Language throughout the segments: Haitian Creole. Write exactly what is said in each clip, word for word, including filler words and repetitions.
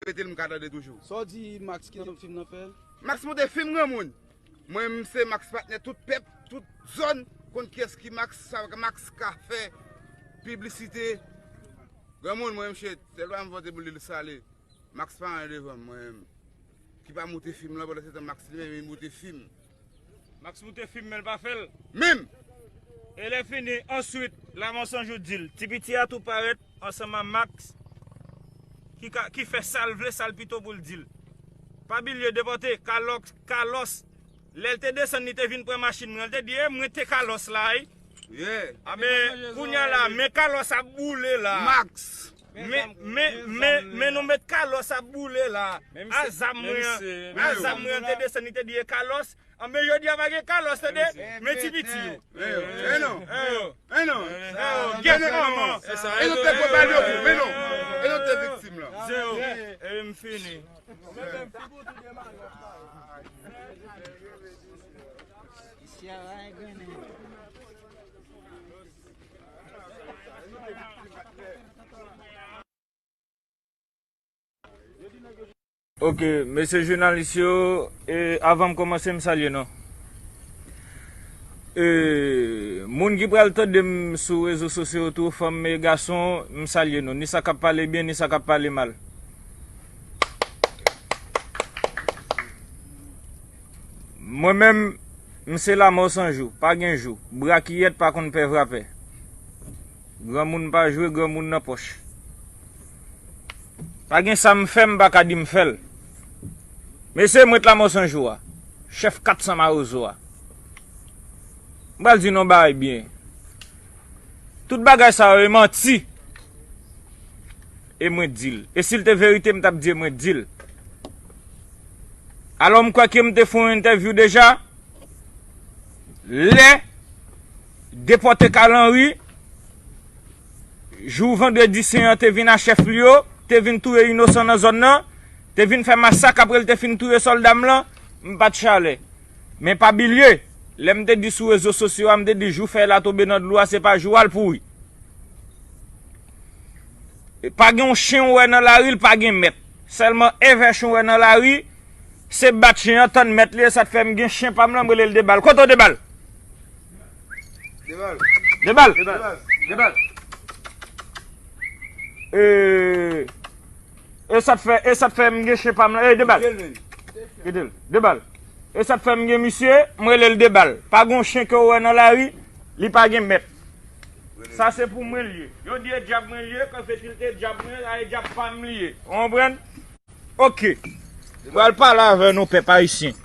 Mete l, m ka tande toujou. Sa w di Max kite fim nan fè? Max monte fim granmoun. Mwen, m se Max patnè tout pèp, tout zòn, konn kiyès ki Max, sa Max ka fè piblisite. Granmoun, mwen, msye, sèl pa m vote pou li, l sale. Max pa anyen devan m, mwen, ki pa monte fim lan, pandan se tan Max li menm, li monte fim. Max monte fim, men l pa fè l. Menm! E lè fini, answit, Lamò San Jou di l, ti piti a tou parèt ansanm a Max, ki ka, ki fè sa l vle, sa l pito pou l di l. Pa bliye depòte Kalòs, Kalòs. Lè l te desann, li te vin pran machin mwen. L te di, "E, mwen te Kalòs la, wi." Yeah. A, men, kounye a la, men Kalòs ap boule la. Max. Men, men, men, men nou met Kalòs ap boule la. A zam mwen an, a zam mwen an te desann, li te di, "E Kalòs." Anben, jodi a pa gen Kalòs, tande? Men ti piti yo. E non. E non. E non. E non. Gen kòman. E nou te pran bal yo tou, men non. E nou te viktim lan. Zewo. E m fini. Ok, mesye jounalis yo, e, avan m kòmanse, m salye nou. E, moun ki pral tande m sou rezo sosyo yo tou, fanm e gason, m salye nou. Ni sa k ap pale byen, ni sa k ap pale mal. Mwen menm, m se Lamò San Jou, pa gen jou. Bra ki yèt pa konn pè vrapè. Granmoun pa jwe, granmoun nan pòch. Pa gen sa m fè, m pa ka di m fè l. Mesye, mwen t Lamò San Jou a, chèf kat san Mawozo a. M pral di nou yon bagay byen. Tout bagay sa yo e manti. E mwen di l. E si l te verite, m t ap di e mwen di l. Alò, m kwè ke m te fè yon entèvyou deja. Lè depòte Kalanri, jou vandredi sen an te vin a chèf li yo, te vin touye inosan nan zòn nan, te vin fè masak apre l te fin touye sòlda m lan, m pa t chalè. Men pa bliye, lè m te di sou rezo sosyo a, m te di jou fèy la tonbe nan dlo a, se pa jou a l pouri. E pa gen yon chen ou wè nan lari, l pa gen mèt. Sèlman evè chen ou wè nan lari, se bat chen an, tann mèt li, e sa t fè m gen chen pa m lan, m rele l Debal. Kote w Debal? Debal. Debal. Debal. Debal. E, e sa t fè, e sa t fè m gen chen pa m lan. E Debal. Kite l, men. Kite l. Debal. E sa t fè m gen misye, m rele l Debal. Pa gen yon chen ke w wè nan lari, li pa gen mèt. Sa se pou mwen l ye. Yo di e dyab mwen l ye, kanfetil te dyab mwen, a e dyab pa m li ye. Ou konprann? Ok. Pral pale avè nou, pèp ayisyen.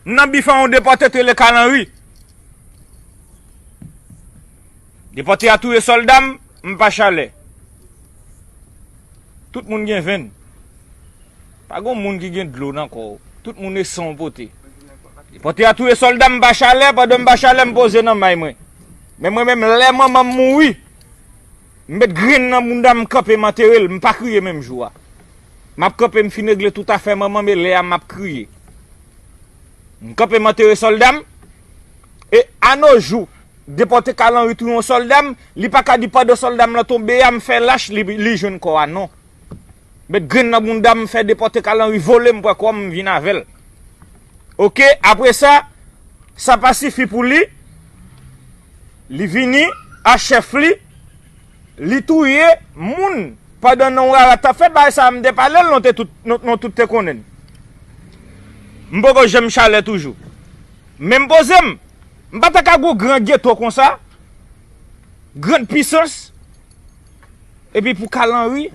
Nan bif an, yon depòte te rele Kalanri. Depòte a touye sòlda m, m pa chalè. Tout moun gen venn. Pa gen moun ki gen dlo nan kò w. Tout moun e san w pote. Depòte a touye sòlda m, m pa chalè, pandan m pa chalè, m poze nan may mwen. Men mwen menm, lè manman m mouri, m met grenn nan bounda m, m kanpe, m antere l, m pa kriye menm jou a. M ap kanpe, m fin regle tout afè manman m, e lè a m ap kriye. M kanpe, m antere sòlda m, e a no jou, depòte Kalanri touye yon sòlda m, li pa ka di pandan sòlda m lan tonbe a, m fè lach, li, li jwenn kò a, non. Met grenn nan bounda m, fè depòte Kalanri vole, m pran kò m, m vin avè l. Ok, apre sa, sa pa sifi pou li, li vini a chèf li, li touye moun pandan non rara t ap fèt, bagay sa a m te pale l, nou te tout, nou, nou tout te konnen l. M poko janm chalè toujou. Men m poze m, m pa ta ka gon gran geto konsa, grann pisans, epi pou Kalanri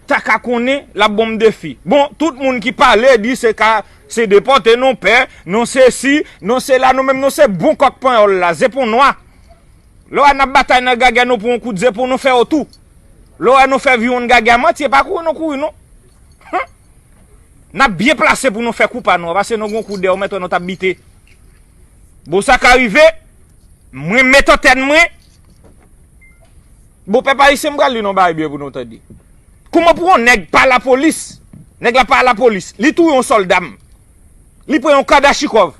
ta ka konnen l ap ban m defi. Bon, tout moun ki pale di se ka, se depòte nou pè, nou se si, nou se la, nou menm nou se bon kòk panyòl la, zepon nwa. Lè w wè n ap batay nan gagè, nou pran yon kout zepon, nou fè otou. Lè w wè nou fè viwonn gagè a manti, e pa kouri nou kouri non. Hum! N ap byen plase pou nou fè kou pa nou an, paske nou gon kou dèyè, ou mèt wè nou t ap bite. Bon, sa ka rive, mwen met antèn mwen. Bon, pèp ayisyen, m pral di nou yon bagay byen pou nou tande. Kòman pou yon nèg pa lapolis, nèg la pa lapolis, li touye yon sòlda m, li pran yon kadachikòv,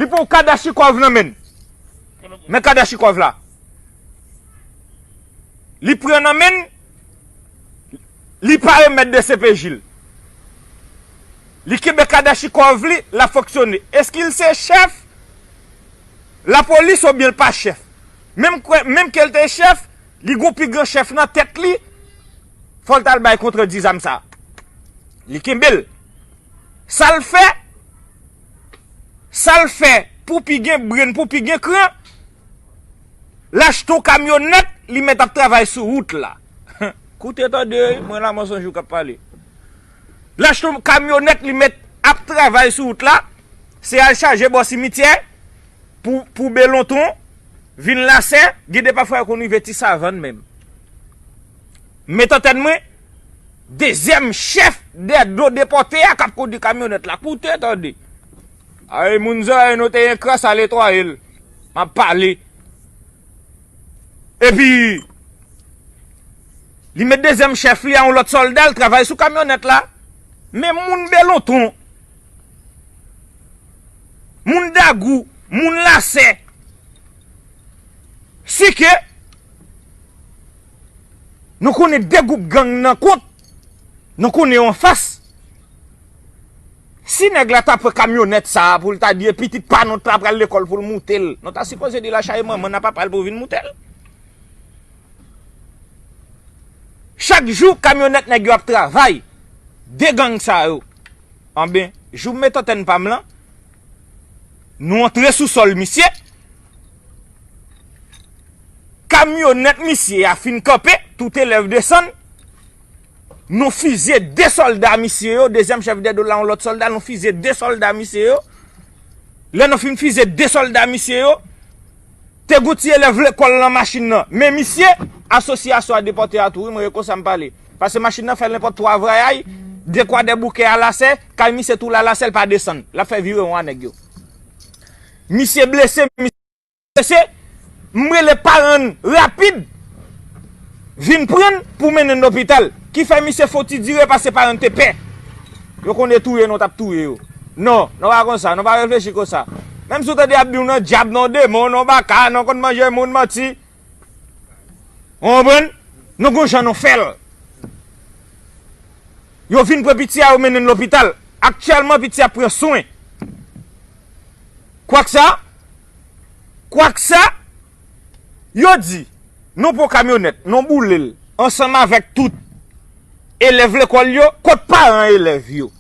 li pran yon kadachikòv nan men l, men kadachikòv la, li pran nan men l, Li pa remèt DCPJ l. Li kenbe kadachikòv li, l ap fonksyone. Èske l se chèf lapolis oubyen l pa chèf? Menm kwè, menm ke l te chèf, li gon pi gran chèf nan tèt li, fò l t al bay kontrandi zam sa. Li kenbe l. Sa l fè, sa l fè pou pi gen brenn, pou pi gen kran, l achte yon kamyonèt, li mèt ap travay sou wout la. Koute tande, wi, mwen la, mwen sonje w k ap pale. L achte yon kamyonèt, li mèt ap travay sou wout la, se al chaje bò simityè pou, pou Belonton, vin Lasè, gen de pafwa yo konn rive Ti Savann menm. Met antèn mwen, dezyèm chèf dèdo depòte a k ap kondui kamyonèt la. Koute tande. Ay, moun zòrèy nou te yon kras a netwaye l. M ap pale. Epi, li met dezyèm chèf li a yon lòt sòlda, l travay sou kamyonèt la. Men moun Belonton, moun Dagou, moun Lasè, si ke nou konnen de gwoup gang nan kont, nou konnen yo anfas. Si nèg la ta pran kamyonèt sa a pou l ta di e pitit pa nou t ap pral lekòl pou l moute l, nou ta sipoze di l a chaje manman n a papa l pou vin moute l. Chak jou kamyonèt nèg yo ap travay, de gang sa yo. Anben, jou m met antèn pa m lan, nou antre sou sòl misye. Kamyonèt misye a fin kanpe, tout elèv desann. Nou fizye de sòlda misye yo, dezyèm chèf dèdo la, yon lòt sòlda, nou fizye de sòlda misye yo. Lè nou fin fizye de sòlda misye yo, te gon ti elèv lekòl nan machin nan. Men misye, asosyasyon a depòte a tou, wi, mwen e konsa m pale. Paske machin nan fè nenpòt twa vwayay, de Kwadèboukè a Lasè, kay misye tou la Lasè, l pa desann. L ap fè virewon a nèg yo. Misye blese, misye blese, m rele paran n rapid, vin pran n pou mennen n lopital. Ki fè misye fè yon ti dire paske paran n te pè. Yo konn e touye nou t ap touye yo. Non, nou pa konsa, nou pa reflechi konsa. Menm si w tande y ap di w nan dyab, nan demon, nan baka, nan konn manje moun, manti. Ou konprann? Nou gon jan nou fè l. Yo vin pran piti a, yo mennen l lopital. Aktyèlman, piti a ap pran swen. Kwaksa, kwaksa, yo di, nou pran kamyonèt, nou boule l, ansanm avèk tout elèv lekòl yo, kot paran elèv yo?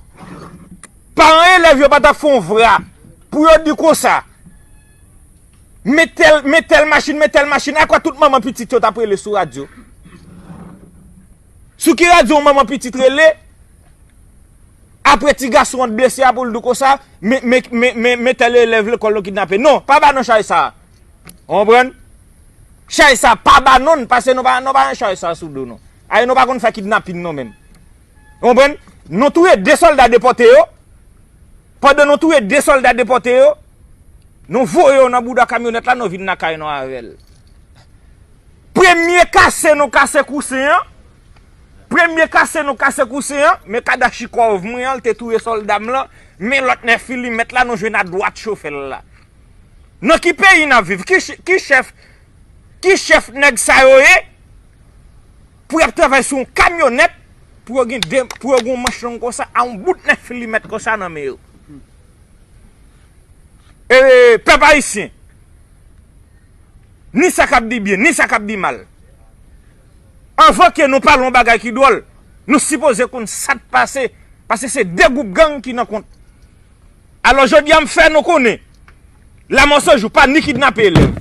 Paran elèv yo pa t ap fè yon vra pou yo di konsa, men tèl, men tèl machin, men tèl machin, akwè tout manman pitit yo t ap rele sou radyo? Sou ki radyo yon manman pitit rele? Apre ti gason an t blese a pou l di w konsa, men, men, men, men, men tèl elèv lekòl nou kidnape. Non, pa ba nou chay sa a. Ou konprann? Chay sa a, pa ba nou l, paske nou pa, nou pa gen chay sa a sou do nou. Ay, nou pa konn fè kidnapin nou menm. Ou konprann? Nou touye de sòlda depòte yo. Pandan nou touye de sòlda depòte yo, nou voye yo nan bouda kamyonèt la, nou vin lakay nou avè l. Premye kase nou kase kousen an, premye kase nou kase kousen an, men kadachikòv mwen an, l te touye sòlda m lan, men lòt nèf milimèt la, nou jwenn adwat chofè l la. Nan ki peyi n ap viv? Ki ch-, ki chèf, ki chèf nèg sa yo ye? Pou y ap travay sou yon kamyonèt, pou yo gen de, pou yo gen yon manch long konsa, a yon bout nèf milimèt konsa nan men yo. E, pèp ayisyen, ni sa k ap di byen, ni sa k ap di mal. Anvan ke nou pale yon bagay ki dwòl, nou sipoze konn sa k pase, paske se de gwoup gang ki nan kont. Alò, jodi a, m fè nou konnen, Lamò Sanjou pa ni kidnape elèv.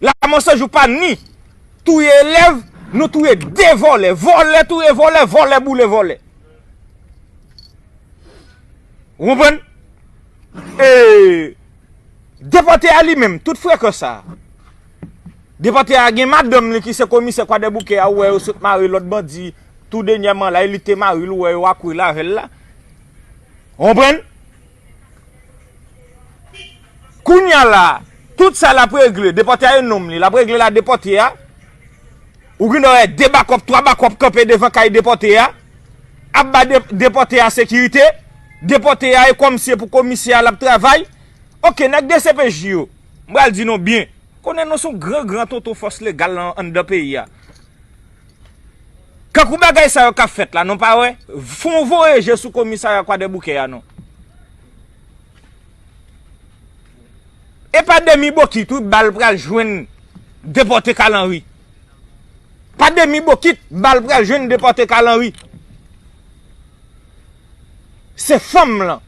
Lamò Sanjou pa ni touye elèv, nou touye de vòlè. Vòlè touye vòlè, vòlè boule vòlè. Ou konprann? E depòte a li menm, tout frekans sa a. Depòte a gen madanm li ki se komisè Kwadèboukè a, ou wè yo sot mare lòt bandi tou dènyèman la, e li te mari l, ou wè yo akouye l avè l la. Ou konprann? Kounye a la, tout sa l ap regle, depòte a e nonm li, l ap regle l a depòte a. Ou gen dwa wè de bakòp, twa bakòp kanpe devan kay depòte a, ap ba de-, depòte a sekirite. Depòte a e kòm se pou komisè a l ap travay. Oke, nèg DCPJ yo, m pral di nou byen, konnen nou se yon gran, gran tonton fòs legal an, anndan peyi a. Tankou bagay sa yo k ap fèt la, nou pa wè? Fon voye je sou komisarya Kwadèboukè a non. E pa demi bokit wi bal pral jwenn depòte Kalanri. Pa demi bokit bal pral jwenn depòte Kalanri. Se fanm lan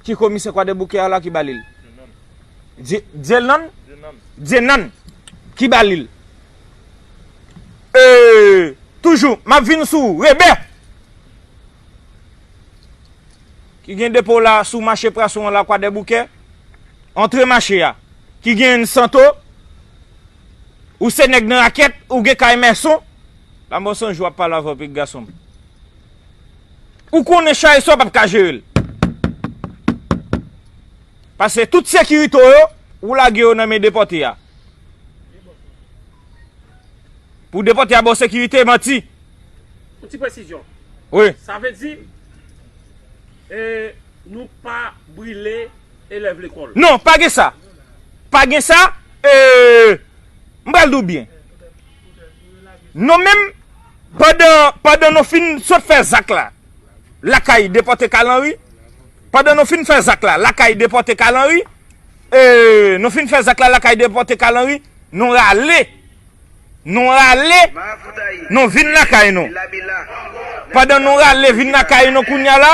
ki komisè Kwadèboukè a la ki ba li l. Dye- Dyenan? Dyenan ki ba li l. E, toujou, m ap vin sou ou, Rebè. Ki gen depo la sou mache Pwason an la Kwadèboukè. Antre mache a. Ki gen Santo. Ou se nèg nan rakèt, ou gen kay Mèson. Lanmò san jou ap pale avè w, pitit gason m. Ou konnen chay sa w p ap ka jere l. Paske tout sekirite w yo, ou lage yo nan men depòte a. Pou depòte a ba w sekirite, manti. Yon ti presizyon. Wi. Sa vle di, e, nou pa brile elèv lekòl. Non, pa gen sa. Pa gen sa. E, m pral di w byen. Nou menm, pandan, pandan nou fin sot fè zak la, lakay depòte Kalanri, pandan nou fin fè zak la, lakay depòte Kalanri, e, nou fin fè zak la, lakay depòte Kalanri, nou rale, nou rale, nou vin lakay nou. Pandan nou rale vin lakay nou kounya la,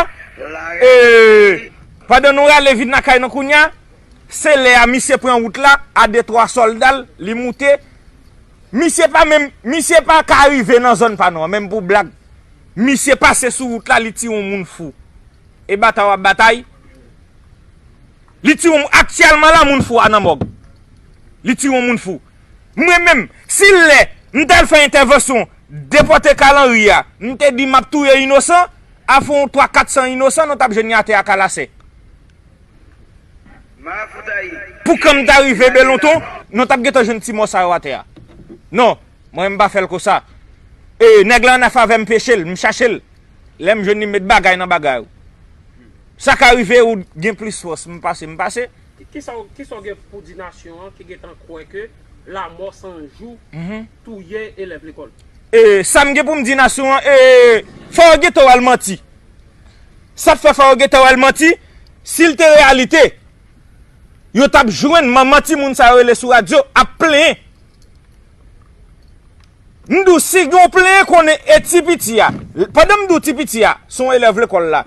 e, pandan nou rale vin lakay nou kounya, se lè a misye pran wout la, a de twa sòlda l, li moute. Misye pa menm, misye pa ka rive nan zòn pa nou an, menm pou blag. Misye pase sou wout la, li tire yon moun fou. E batay w ap batay. Li tire yon, aktyèlman la, moun fou a nan mòg. Li tire yon moun fou. Mwen menm, si lè m t al fè entèvansyon depòte Kalanri a, m te di m ap touye inosan, a fè yon twa kat san inosan, nou t ap jwenn yo atè a kalasè. Pou kan m ta rive Belonton, nou t ap gentan jwenn ti mò sa yo atè a. Non, mwen m pa fè l konsa. E nèg la annafè avè m peche l, m chache l. Lè m jwenn li, m met bagay nan bagay ou. Sa ka rive ou gen plis fòs, m pase, m pase. Ki, kisa w, kisa w gen pou di nasyon an ki gentan kwè ke Lanmò san jou touye elèv lekòl? E sa m gen pou m di nasyon an, e fò yo gentan w al manti. Sa k fè fò yo gentan w al manti, si l te reyalite, yo t ap jwenn manman timoun sa yo rele sou radyo ap plenyen. M di w, si gen yon plenyen konnen e ti piti a, pandan m di w ti piti a, se yon elèv lekòl la,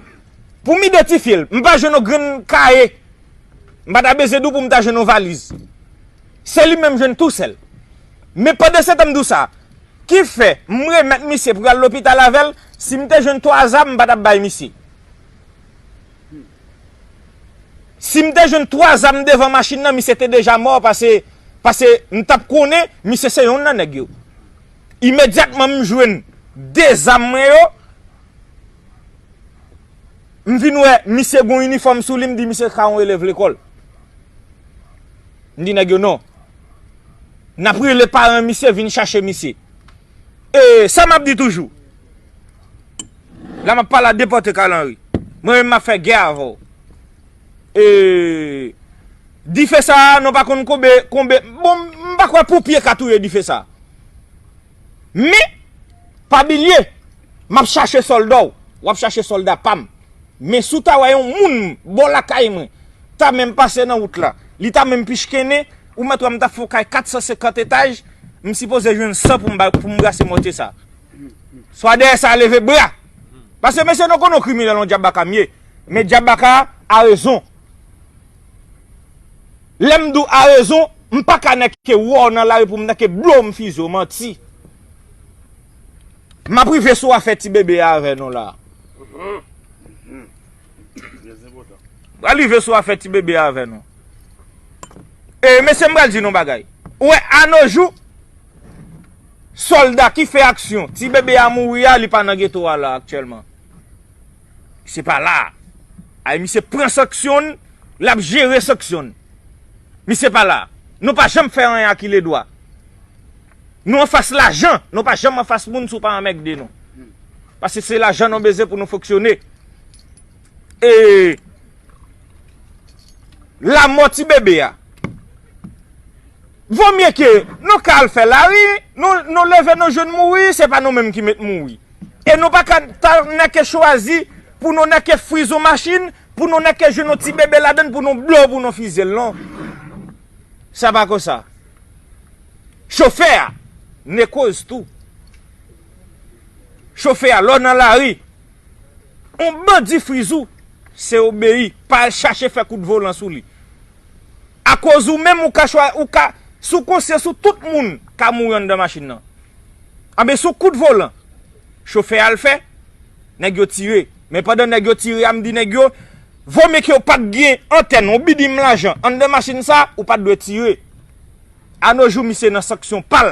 pou m idantifye l, m pa jwenn yon grenn kaye, m pa ta bezwen di w pou m ta jwenn yon valiz. Se li menm jwenn tousèl. Men pandan se tan m di w sa, ki fè m remèt misye pou y al lopital avè l, si m te jwenn twa zam, m pa t ap bay misye. Si m te jwenn twa zam devan machin nan, misye te deja mò, pase, pase m t ap konnen misye se yonn nan nèg yo. Imedyatman m jwenn de zam mwen yo, m vin wè misye gon inifòm sou li, m di misye ka yon elèv lekòl. M di nèg yo non. N ap rele paran misye vin chache misye. E sa m ap di toujou. La m ap pale a depòte Kalanri. Mwen menm m ap fè gè avè w. E dife sa a, nou pa konn konbe, konbe, bon, m pa kwè pou pye ka touye dife sa. Men, pa bliye, m ap chache sòlda w, w ap chache sòlda pa m. Men si w ta wè yon moun bò lakay mwen, ta menm pase nan wout la, li ta menm pichkennen, ou mèt wè m t ap fè yon kay kat san senkant etaj, m sipoze jwenn san pou m ba, pou m brase mòtye sa. Swa dèyè sa leve bra. Pase mesye nou konnen yon kriminèl yon djab baka m ye. Men djab baka a rezon. Lè m di w a rezon, m pa ka nèke wè w nan lari pou m nèke blow m fize w, manti. M ap rive sou afè ti bebe a avè nou la. M pral rive sou afè ti bebe a avè nou. E mesye, m pral di nou bagay. Ou wè, a no jou, sòlda ki fè aksyon, ti bebe a mouri a, li pa nan geto a la aktyèlman. Misye pa la. Ay, misye pran sanksyon l, l ap jere sanksyon l. Misye pa la. Nou pa janm fè anyen a ki ledwa. Nou anfas lajan, nou pa janm anfas moun si w pa anmègde nou. Paske se lajan nou bezwen pou nou fonksyone. E lanmò ti bebe a, Vomye ke nou ka al fè lari, nou, nou leve nou jwenn mouri, se pa nou menm ki met mouri. E nou pa ka ta nèke chwazi pou nou nèke friz yon machin, pou nou nèke jwenn yon ti bebe ladann, pou nou blow, pou nou fizye l, non. Sa pa konsa. Chofè a, nekoz tou. Chofè a, lè w nan lari, yon bandi friz ou, se obeyi, pa al chache fè kout volan sou li. Akoz ou menm, ou ka chwa, ou ka, sou konsyans ou, tout moun ka mouri anndan machin nan. Anben, sou kout volan, chofè a al fè, nèg yo tire. Men pandan nèg yo tire a, m di nèg yo, vomye ke w pa t gen antèn, yon bidim lajan, anndan machin sa, ou pa t dwe tire. Anojou, misye nan sanksyon pa l.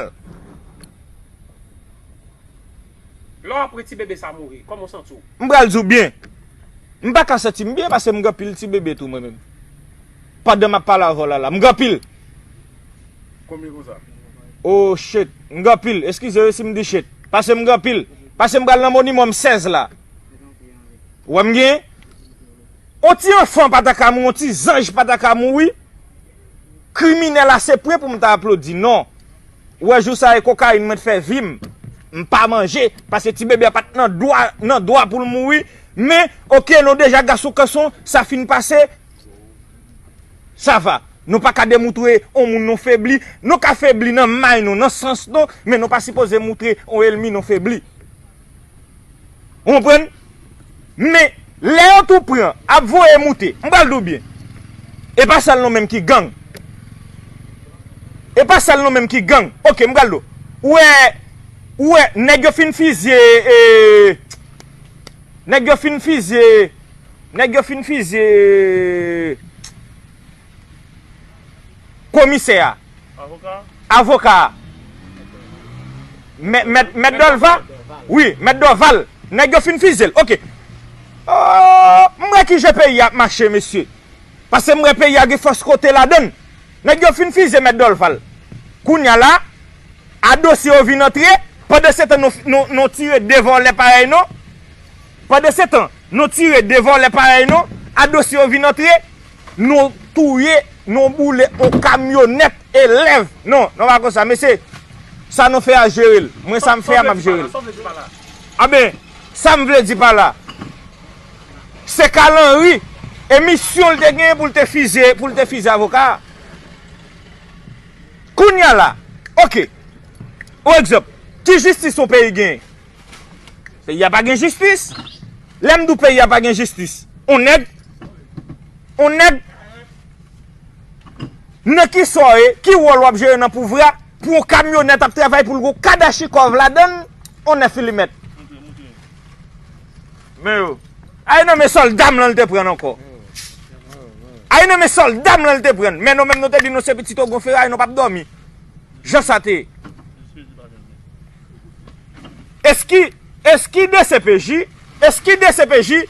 Lè w ap wè ti bebe sa mouri, kòman w santi w? M pral di w byen. M pa ka santi m byen paske m gen anpil ti bebe tou mwen menm. Pandan m ap pale avè w la la, m gen anpil. Konbyen konsa? Oh shit, m gen anpil. Eskize wi si m di shit. Paske m gen anpil. Paske m pral nan monimòm sèz la. Ou wè m gen? On ti anfan pa ta ka mouri, on ti zanj pa ta ka mouri. Kriminèl ase pre pou m ta aplodi, non. Ou wè jou sa e kokayin mwen t fè vi m. M pa manje, paske ti bebe a pa t nan dwa, nan dwa pou l mouri. Men, oke, nou deja gason kanson, sa fin pase. Sa va. Nou pa ka demoutre on moun nou febli. Nou ka febli nan may nou, nan sans nou, men nou pa sipoze moutre on elmi nou febli. Ou konprann? Men, lè yo tou pran, ap voye moute, m pral di w byen. E pa sèl nou menm ki gang. E pa sèl nou menm ki gang. Oke, m pral di w. Ou wè, ou wè, nèg yo fin fizye, e, nèg yo fin fizye, nèg yo fin fizye komisè a. Avoka? Avoka a. Mèt, mèt, mèt Dòlva? Wi, mèt Dòval. Nèg yo fin fizye l. Oke. Oh, m wè ki jan peyi a ap mache, mesye. Paske m wè peyi a gen fòs kote ladan l. Nèg yo fin fizye mèt Dòlval. Kounye a la, a dosye yo vin antre, pandansetan nou, nou, nou tire de vòlè parèy nou. Pandansetan, nou tire de vòlè parèy nou, a dosye yo vin antre, nou touye, nou boule on kamyonèt elèv. Non, non pa konsa, mesye. Sa nou fè a jere l. Mwen sa m fè a, m ap jere l. Anben, sa m vle di pa la. Se Carl Henry, e misyon l te genyen pou l te fizye, pou l te fizye avoka a. Kounye a la, oke. Yon egzanp, ki jistis yon peyi genyen? Peyi a pa gen jistis. Lè m di w peyi a pa gen jistis, on nèg, on nèg, nan ki sa w ye, ki wòl w ap jere nan pouvwa, pou yon kamyonèt ap travay pou l gen kadachi kòv ladan l, on nèg filimèt. Men yo. Ay nan men sòlda m lan l te pran ankò. Ay nan men sòlda m lan l te pran. Men nou menm nou te di nou se pitit Ogon Feray, nou p ap dòmi. Jan sa te ye. Eski, eski D C P J, eski D C P J,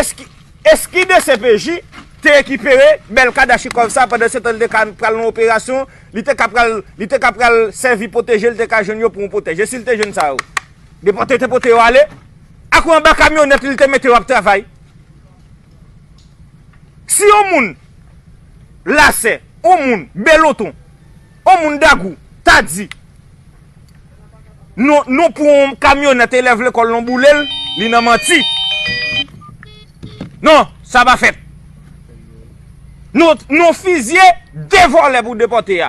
eski, eski D C P J te rekipere bèl kadachi kòv sa pandan se tan li te ka pral nan operasyon, li te ka pral, li te ka pral sèvi pwoteje, li te ka jwenn yo pou yon pwotèj. E si l te jwenn sa yo? Depòte te pote yo ale? Akoz anba kamyonèt li te mete yo ap travay? Si yon moun Lasè, yon moun Beloton, yon moun Dagou, ta di, nou, nou pran yon kamyonèt elèv lekòl nou boule l, li nan manti. Non, sa pa fèt. Nou, nou fizye de vòlè pou depòte a.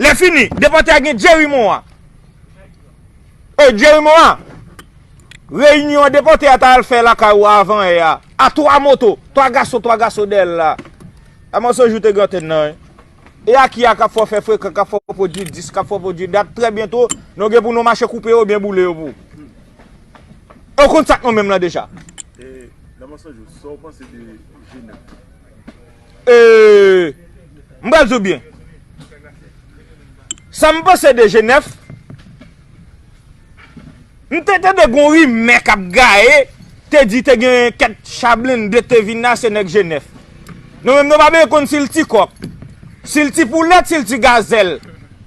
Lè fini, depòte a gen Jerry Moa. E Jerry Moa, reyinyon an depòte a ta al fè lakay ou avan yè a, a twa moto, twa gason, twa gason dèyè l la. A mòso jou te gen antèn nan, wi. E a ki a k ap fè w fè frekan, k ap fè w pwodui dis, k ap fè w pwodui dat, trè byento, nou gen pou nou mache koupe yo oubyen boule yo pou ou. Ou konn sa k nou menm lan deja. E, nan mòso jou, sa w panse de Jenèf? E, m pral di w byen. Sa m panse de Jenèf, m te tande gon rimè k ap gaye, te di te gen kèk cha blende te vin la, se nèg Jenèf. Nou menm nou pa bezwen konn si l ti kòk, si l ti poulèt, si l ti gazèl.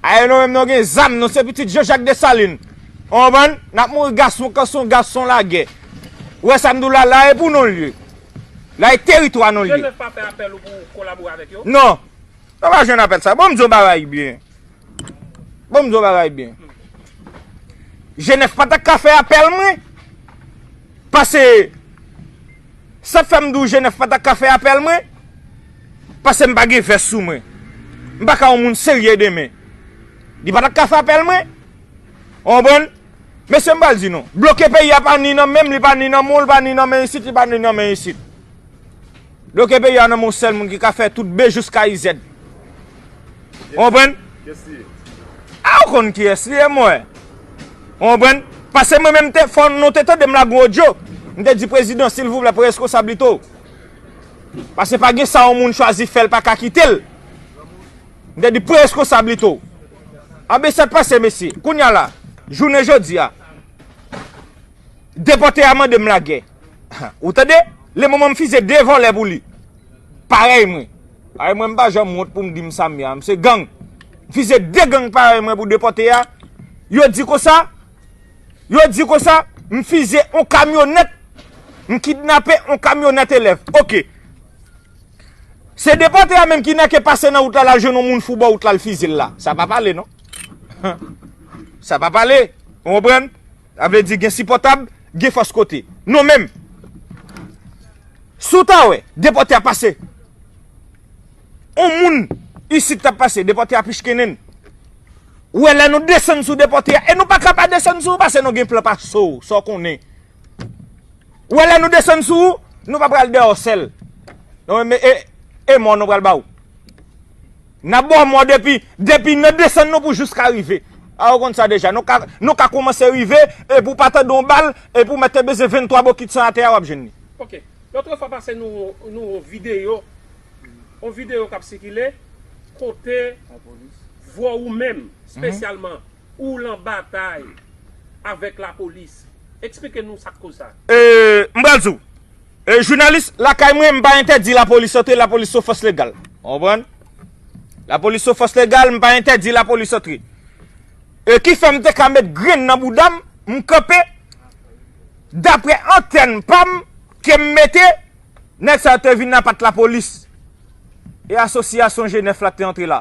Aye nou menm nou gen zam, nou se pitit Jean Jacques Dessalines. Ou konprann? N ap mouri gason kanson, gason lagè. Ou wè sa m di w la, la e pou non l ye. La e teritwa non l ye. Jenèf pa fè apèl ou pou w kolabore avèk yo? Non. Ou pa jwenn apèl sa. Bon, m di yon bagay byen. Bon, m di yon bagay byen. Jenèf pa t ap ka fè apèl mwen. Pase, sa k fè m di w Jenèf pa t ap ka fè apèl mwen. Pase m pa gen vès sou mwen. M pa ka yon moun serye demen. Li pa t ap ka fè apèl mwen. Ou konprann? Mesye, m pral di nou. Bloke peyi a pa ni nan men m, li pa ni nan men w, li pa ni nan men isit, li pa ni nan men isit. Bloke peyi a nan men yon sèl moun ki ka fè tout B jouska Z. Ou konprann? Kiyès li ye? A, ou konn kiyès li ye, mwen. Ou konprann? Pase mwen menm te fò nou te tande m lage yon odyo. M te di prezidan, silvouplè, pran reskonsablite w. Pase pa gen sa yon moun chwazi fè l pa ka kite l. M te di pran reskonsablite w. Anben sa k pase, mesye. Kounye a la, jounen jodi a, depòte a mande m lagè. Ou tande? Le moman m fize de vòlè pou li. Parèy mwen. Ay mwen m pa janm wont pou m di m sa m ye a. M se gang. M fize de gang parèy mwen pou depòte a. Yo di konsa, yo di konsa, m fize on kamyonèt, m kidnape on kamyonèt elèv. Oke. Se depòte a menm ki nèke pase nan wout la, l al jwenn yon moun fou bò wout la, l fize l la. Sa pa pale, non. Sa pa pale. Ou konprann? Sa vle di gen sipòtab, gen fòs kote. Nou menm, si w ta wè, depòte a pase. On moun isit t ap pase, depòte a pichkennen. Ou wè lè nou desann sou depòte a, e nou pa ka pa desann sou ou, pase nou gen plan pase w, sa w konnen. Ou wè lè nou desann sou ou, nou pa pral dèyè w sèl. Non, men e, e mò nou pral ba w. N ap ba w mò depi, depi nan desann nou pou jiska rive. A, ou konn sa deja. Nou ka, nou ka kòmanse rive, epi w pa tande yon bal, epi w mèt te bezwen venntwa bokit san atè a, w ap jwenn li. Ok. Lòt fwa pase nou, nou yon videyo, yon videyo k ap sikile, kote vwa ou menm, espesyalman, ou lan batay avèk lapolis. Eksplike nou sa k koz sa. E, m pral di w, e, jounalis, lakay mwen, m pa entèdi lapolis antre, lapolis se fòs legal. Ou konprann? Lapolis se fòs legal, m pa entèdi lapolis antre. E ki fè m te ka met grenn nan bouda m, m kanpe, daprè antèn pa m, ke m mete, nèg sa yo te vin nan pat lapolis. E asosyasyon Jenèf la te antre la.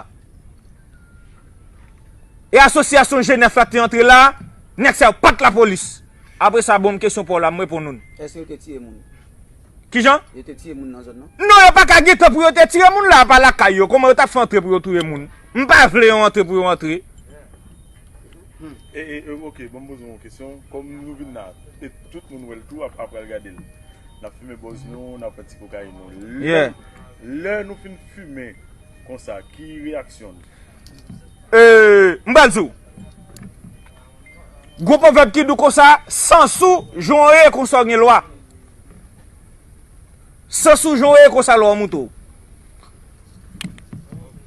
E asosyasyon Jenèf la te antre la, nèg sa yo pat lapolis. Apre sa, bon, m kesyon pa w la, m reponn ou. Èske yo te tiye moun? Kijan? Yo te tiye moun nan zòn nan? Non, yo pa ka gentan pou yo te tire moun la, pa lakay yo. Kòman yo t ap fè antre pou yo touye moun? M pa vle yo antre pou yo antre. E, e, e, ok, bon, m poze w yon kesyon. Kòm nou vin la, e tout moun wè l tou, ap, ap pral gade l. N ap fimen bòz nou, n ap fè ti kokayin nou. Lè, yeah, lè nou fin fimen konsa, ki reyaksyon nou? E, m pral di w. Gwo pwovèb ki di w konsa, san sou, jan w ye konsa w gen lwa. San sou, jan w ye konsa lwa w moute w.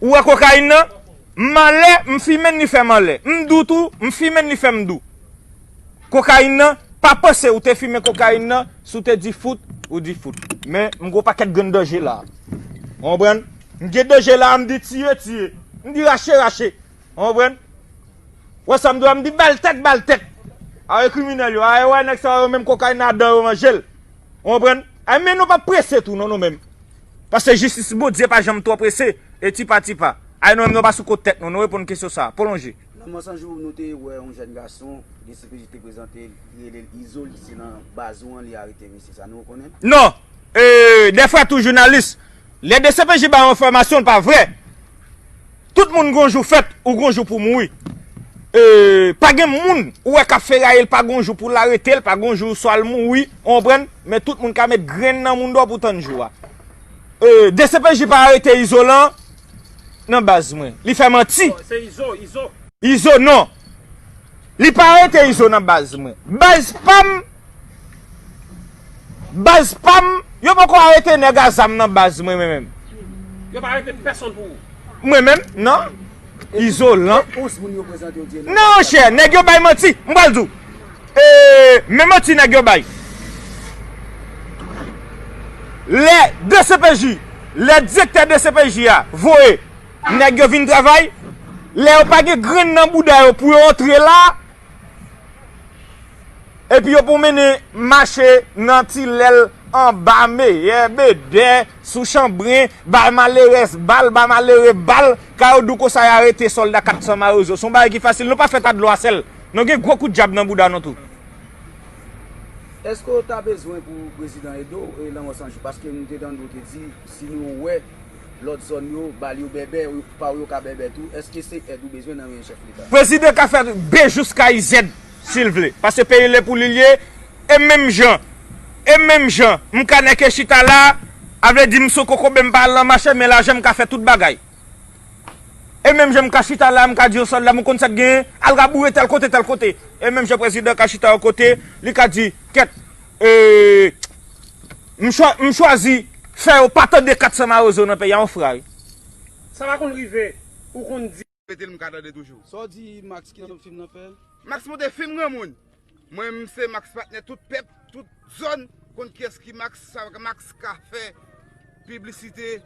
Ou wè kokayin nan? M anlè, m fimen l, li fè m anlè. M dou tou, m fimen l, li fè m dou. Kokayin nan, pa panse ou te fimen kokayin nan, si w te di fout, ou di fout. Men, m gen yon pakèt grenn danje la. Ou konprann? M gen danje la, m di tiye, tiye. M di rache, rache. Ou konprann? Wè sa m di w, m di bal tèt, bal tèt. Awe kriminèl yo, awe wè nèg sa yo menm kokayin nan adan yo manje l. Ou konprann? Ay men nou pa prese tou non nou menm. Paske jistis Bondye pa janm twò prese, e tipa tipa. Ay nou menm nou pa sou kot tèt nou, nou reponn kesyon sa, pwolonje. Nan Mòsanjou nou te wè yon jèn gason, D C P J te prezante l, li rele l Izo, li se nan baz ou an, li arete misye sa, nou rekonnen? Non! E, dèfwa tou jounalis, lè D C P J ba yon enfòmasyon, l pa vrè. Tout moun gon jou fèt, ou gon jou pou mouri. E, pa gen moun ou wè k ap feraye l, pa gon jou pou l arete l, pa gon jou swa l mouri, ou konprann? Men tout moun ka met grenn nan moun dò pou tann jou a. E, D C P J pa arete Izolan nan baz mwen. Li fè manti. Se Izo, Izo. Izo non. Li pa arete Izo nan baz mwen. Baz pa m, baz pa m, yo poko arete nèg a zam nan baz mwen, mwen menm. Yo pa arete pèsonn pou ou. Mwen menm, non. Izolan. Non, chè, nèg yo bay manti. M pral di w. E, men manti nèg yo bay. Lè D C P J, lè direktè D C P J a voye nèg yo vin travay, lè yo pa gen grenn nan bouda yo pou yo antre la, epi yo pou mennen mache nan Tilèl anba meyè, Bedè, Sou chanbren, ba malerèz bal, ba malere bal, ka yo di w konsa y arete sòlda kat san mawozo. Se yon bagay ki fasil, nou pa fèt a dlo a sèl. Nou gen gwo kout djab nan bouda nou tou. Èske w ta bezwen pou prezidan ede w, e, Lanmò San Jou? Paske m te tande w te di, si nou wè lòt zòn yo, bal yo bèbè, pa w yo ka bèbè tou. Èske se èd ou bezwen nan men chèf leta? Prezidan ka fè B jouska Y Z, si l vle. Paske peyi l e pou li l ye, e menm jan, e menm jan, m ka nèke chita la, a vle di m sou kokobe m pa al nan mache, men lajan m ka fè tout bagay. E menm jan m ka chita la, m ka di yon sòlda, m konn sa k genyen, al raboure tèl kote, tèl kote. E menm jan prezidan ka chita yon kote, li ka di, kèt, e, m chwa, m chwazi fè yo pa tande kat san mawozo nan peyi a, yon fra wi. Sa pa konn rive, ou konn di. Rete l m ka tande toujou. Sa w di Max kite fim nan fè? Max monte fim granmoun. Mwen menm se Max patnè tout pèp, tout zòn konn kiyès ki Max, sa Max ka fè piblisite.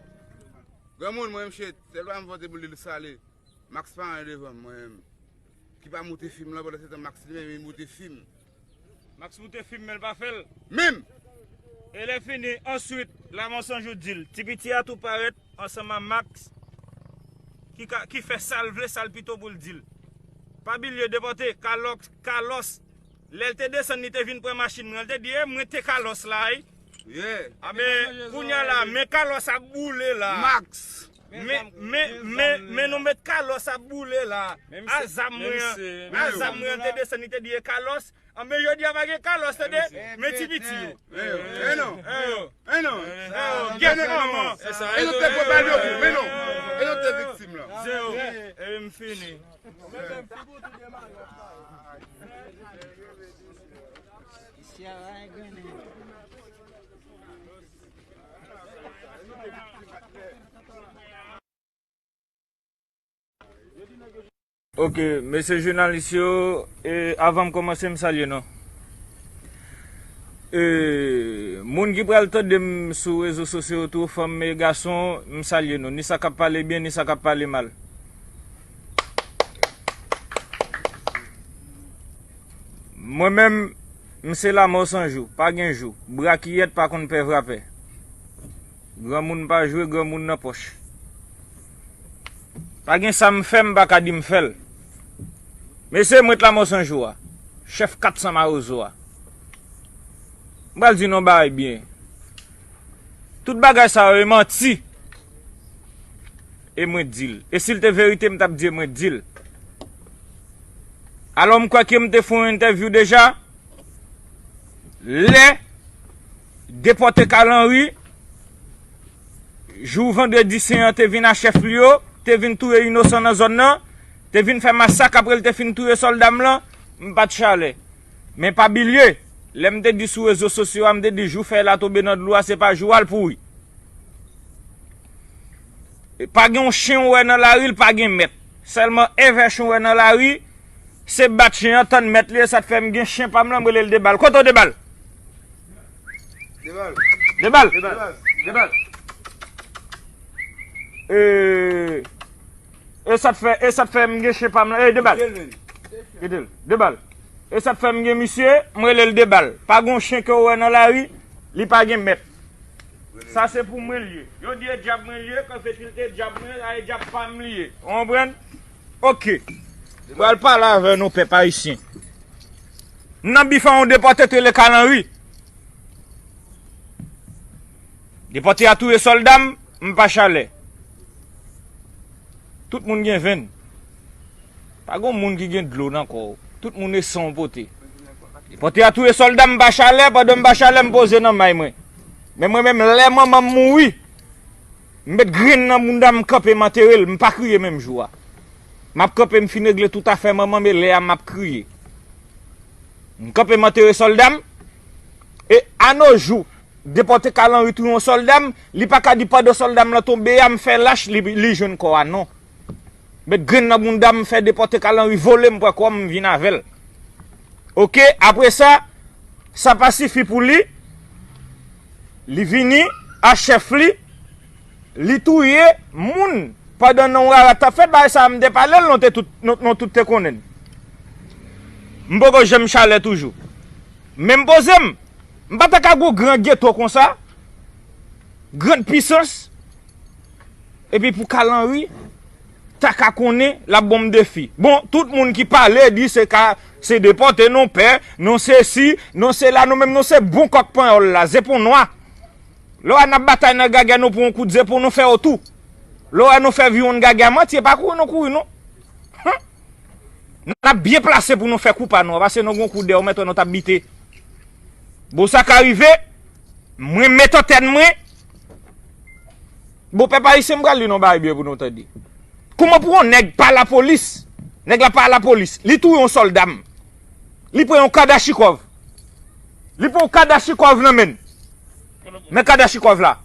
Granmoun mwen menm shit, sèl bagay m vote pou li l sale. Max pa anyen devan m mwen menm. Ki pa moute fim lan pandan se tan Max li menm li moute fim. Max moute fim men l pa fè l. Menm! E lè fini, answit, Lanmò San Jou di l, ti piti a tou parèt ansanm a Max ki ka, ki fè sa l vle, sa l pito pou l di l. Pa bilye depòte Kalòs, Kalòs, lè l te desann li te vin pran machin mwen, l te di, e mwen te Kalòs la wi. Yeah. Aben, kounya la, men Kalòs ap boule la. Max. Men, men, men, men nou met Kalòs ap boule la. A zam mwen an, a zam mwen an te desann li te di e Kalòs. Anben jodi a pa gen Kalòs tande, men ti piti yo. E non. E non. E non. Gen manman. E nou te pran bal yo tou, men non. E nou te viktim lan. Zewo. E m fini. Ok, mesye jounalis yo, e, avan m kòmanse, m salye nou. E, moun ki pral tande m sou rezo sosyo yo tou, fanm e gason, m salye nou. Ni sa k ap pale byen, ni sa k ap pale mal. Mwen menm, m se Lanmò San Jou, pa gen jou. Bra ki yèt pa konn pè vrapè. Granmoun pa jwe, granmoun nan pòch. Pa gen sa m fè m pa ka di m fè l. Mesye, mwen t Lanmò San Jou a, chèf kat san mawozo a. M pral di nou yon bagay byen. Tout bagay sa yo e manti. E mwen di l. E si l te verite, m t ap di e mwen di l. Alò, m kwè ke m te fè yon entèvyou deja. Lè depòte Kalanri, jou vandredi sen an te vin a chèf li yo, te vin touye inosan nan zòn nan, te vin fè masak apre l te fin touye sòlda m lan, m pa t chalè. Men pa bilye, lè m te di sou rezo sosyo a, m te di jou fèy la tonbe nan dlo a, se pa jou a l pouri. Pa gen yon chen ou wè nan lari, l pa gen mèt. Sèlman evè chen ou wè nan lari, se bat chen an, tann mèt li, e sa t fè m gen chen pa m lan, m rele l Debal. Kote w Debal? Debal. Debal. Debal. E, e sa t fè, e sa t fè m gen chen pa m lan. E Debal. Kite l. Kite l. Debal. E sa t fè m gen misye, m rele l Debal. Pa gen yon chen ke w wè nan lari, li pa gen mèt. Sa se pou mwen l ye. Yo di e dyab mwen l ye, kanfetil te dyab mwen, a e dyab pa m li ye. Ou konprann? Ok. M pral pale avè nou pèp ayisyen. Nan bif an yon depòte t rele Kalanri. Depòte a touye sòlda m, m pa chalè. Tout moun gen venn. Pa gon moun ki gen dlo nan kò w. Tout moun e san w pote. Depòte a touye sòlda m pa chalè, pandan m pa chalè m poze nan may mwen. Men mwen menm lè manman m mouri, m met grenn nan bounda m kanpe m antere l, m pa kriye menm jou a. M ap kanpe m fin regle tout afè manman m e lè a m ap kriye. M kanpe m antere sòlda m. E anojou, depòte Kalanri touye yon sòlda m, li pa ka di pandan sòlda m lan tonbe a m fè lach li, li jwenn kò a non. Met grenn nan bounda m fè depòte Kalanri vole m pran kò m vin avè l. Ok, apre sa, sa pa sifi pou li, li vini a chèf li, li touye moun pandan non rara t ap fèt bagay sa a m te pale l nou te tout, nou, nou tout te konnen l. M poko janm chalè toujou. Men m poze m, m pa ta ka gon gran geto konsa. Grann pisans, epi pou Kalanri ta ka konnen l ap ban m defi. Bon, tout moun ki pale di se ka, se depòte non pè, non se si, non se la, nou menm nou se bon kòk panyòl la, zepon nwa. Lè w wè n ap batay nan gagè, nou pran yon kout zepon, nou fè yo tou. Lè w wè nou fè viwonn gagè, manti, e pa kouri nou kouri non. Hum. N ap byen plase pou nou fè kou pa nou an, paske nou gon kou dèyè, ou mèt wè nou t ap bite. Bon, sa ka rive, mwen met antèn mwen. Bon, pèp ayisyen, m pral li yon bagay byen pou nou tande. Kòman pou yon nèg pa lapolis, nèg la pa lapolis, li touye yon sòlda m, li pran yon kadachikòv, li pran yon kadachikòv nan men l, men kadachikòv la,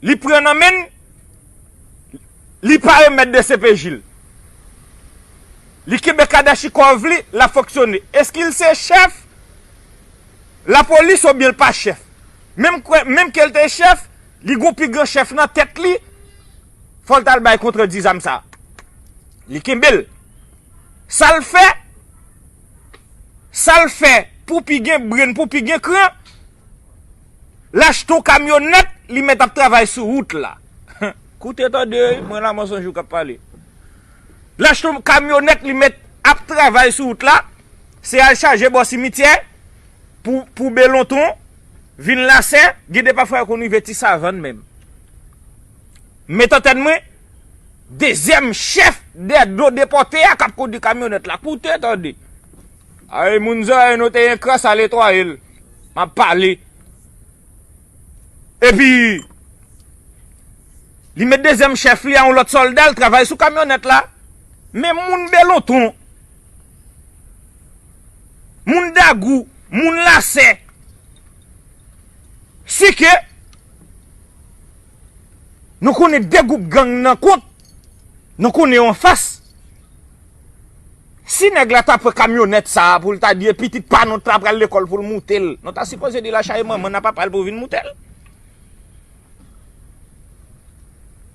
li pran nan men l, li pa remèt D C P J l. Li kenbe kadachikòv li, l ap fonksyone. Èske l se chèf lapolis oubyen l pa chèf? Menm kwè, menm ke l te chèf, li gon pi gran chèf nan tèt li, fò l t al bay kontrandi zam sa. Li kenbe l. Sa l fè, sa l fè pou pi gen brenn, pou pi gen kran, l achte yon kamyonèt, li mèt ap travay sou wout la. Koute tande, mwen la, mwen sonje w k ap pale. L achte yon kamyonèt, li mèt ap travay sou wout la, se al chaje bò simityè pou, pou Belonton, vin Lasè, gen de pafwa yo konn rive Ti Savann menm. Met antèn mwen, dezyèm chèf dè do depòte a k ap kondui kamyonèt la. Koute tande. Ay, moun zòrèy nou te yon kras a netwaye l. M ap pale. Epi, li met dezyèm chèf li a yon lòt sòlda, l travay sou kamyonèt la. Men moun Belonton, moun Dagou, moun Lasè, si ke nou konnen de gwoup gang nan kont, nou konnen yo anfas. Si nèg la ta pran kamyonèt sa a pou l ta di e pitit pa nou t ap pral lekòl pou l moute l, nou ta sipoze di l al chache manman n a papa l pou vin moute l.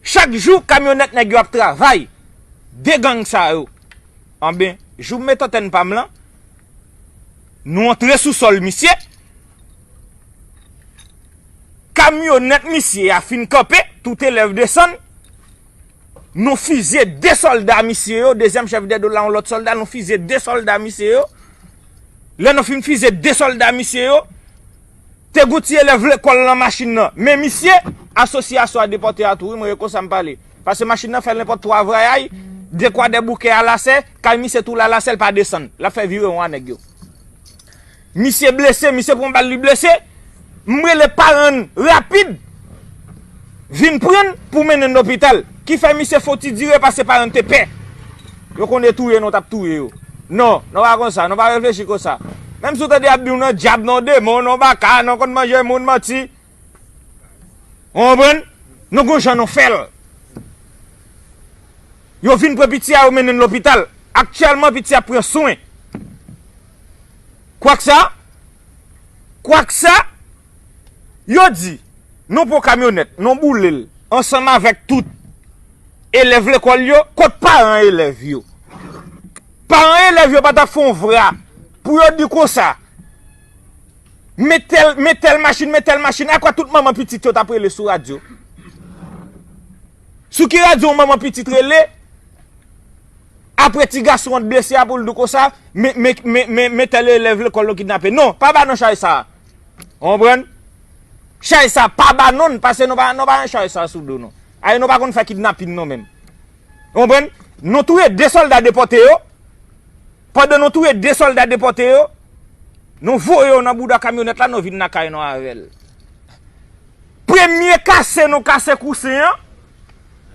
Chak jou kamyonèt nèg yo ap travay, de gang sa yo. Anben, jou m met antèn pa m lan, nou antre sou sòl misye. Kamyonèt misye a fin kanpe, tout elèv desann. Nou fizye de sòlda misye yo, dezyèm chèf dè do la, yon lòt sòlda, nou fizye de sòlda misye yo. Lè nou fin fizye de sòlda misye yo, te gon ti elèv lekòl nan machin nan. Men misye, asosyasyon a depòte a tou, wi, mwen e konsa m pale. Paske machin nan fè nenpòt twa vwayay, de Kwadèboukè a Lasè, kay misye tou la Lasè, l pa desann. L ap fè virewon a nèg yo. Misye blese, misye pran bal, li blese. M rele paran n rapid vin pran n pou mennen n lopital. Ki fè misye fè yon ti dire paske paran n te pè. Yo konn e touye nou t ap touye yo. Non, nou pa konsa, nou pa reflechi konsa. Menm si w tande y ap di w nan dyab, nan demon, nan baka, nan konn manje moun, manti. Ou konprann? Nou gon jan nou fè l. Yo vin pran piti a, yo mennen l lopital. Aktyèlman, piti a ap pran swen. Kwaksa, kwaksa, yo di, nou pran kamyonèt, nou boule l, ansanm avèk tout elèv lekòl yo, kot paran elèv yo? Paran elèv yo pa t ap fè yon vra pou yo di konsa, men tèl, men tèl machin, men tèl machin, akwè tout manman pitit yo t ap rele sou radyo? Sou ki radyo yon manman pitit rele? Apre ti gason an t blese a pou l di w konsa, men, men, men, men, men tèl elèv lekòl nou kidnape. Non, pa ba non chay sa a. Ou konprann? Chay sa a, pa ba non l, paske nou pa, nou pa nan chay sa a sou do nou. Ayi, nou pa konn fè kidnapin non menm. Ou konprann? Nou touye de sòlda depòte yo. Pandan nou touye de sòlda depòte yo, nou voye yo nan bouda kamyonèt la, nou vin lakay nou avè l. Premye kase nou kase kousen an,